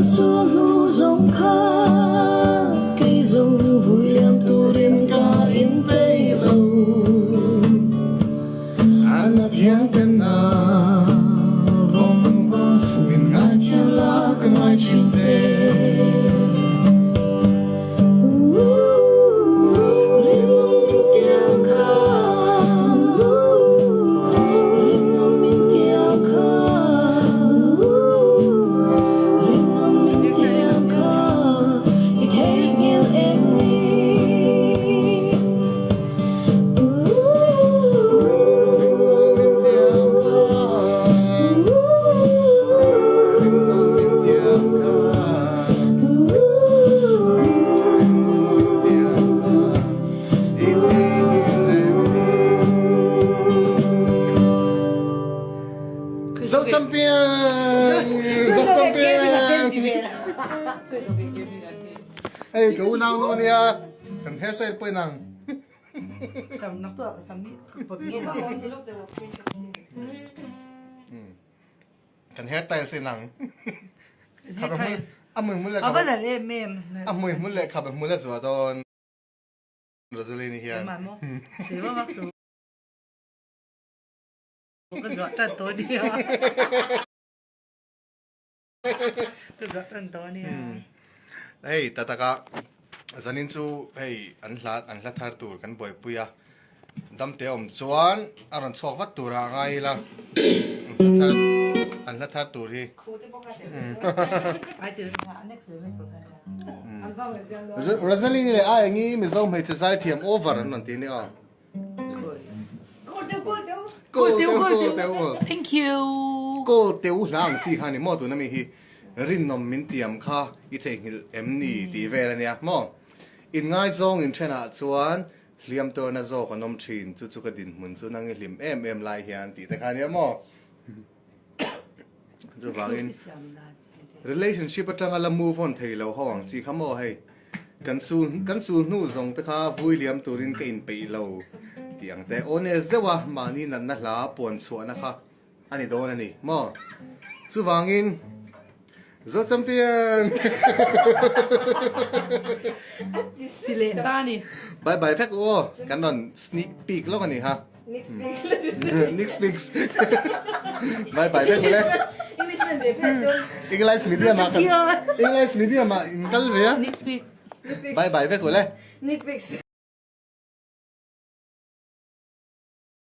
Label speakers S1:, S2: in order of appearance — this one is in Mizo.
S1: Kan su hnu zawng kha kei zawng vui liam turin ka inpeih lo.
S2: A na thiang ten a vawng vawng min ngai thiam la ka ngai thin che.
S1: Rinawm min tiang kha, rinawm min tiang kha, rinawm min tiang kha, i theihnghilh em ni?
S2: Rinawm min tiang kha, rinawm min tiang kha, rinawm min tiang kha, i theihnghilh em ni? Zo champion! Zo champion! Hei ka unau nu ania, kan hairstyle pawh inang. Kan hairstyles inang. Khabe hmul a hmui hmul leh khabe a hmui hmul leh khabe hmul a zuah dawn Rosaline hian.
S3: Ka zuah tan tawh ania. Ka zuah tan tawh ania.
S2: Hei tataka zanin chu hei an hla an hla thar tur kan buaipui a damte awm chuan a rawn chhuak vat tur ah ngai ila an hla thar tur hi Rosaline leh a engi Mizo hmeichhe zaithiam over an rawn ti ania aw.
S3: Thank you.
S2: Kawl teu hla ang chi kha ni maw tuna mi hi rinawm min tiam kha i theihnghilh em ni tih vel ania maw. In ngaizawng in thenah chuan hliam tuarna zawk an awm thin chu chu ka dinhmun chu nang i hlim em em lai hian tih te kha ania maw. Chuvangin relationship atanga la move on thei lo ho ang chi kha maw hei kan su kan su hnu zawng te kha vui liam turin ka inpeih lo tih ang te honest deuh a mahni natna hla puan chhuahna kha a ni dawn a ni maw chuvangin Zo champion
S3: Si leh ta a ni.
S2: Bye bye vek u aw kan rawn sneak peek lawk a ni ha. Next peek. Bye bye vek ule. English medium ah kan English medium ah in kal ve a.
S3: Next peek.
S2: Bye bye vek ule.
S1: Next peek.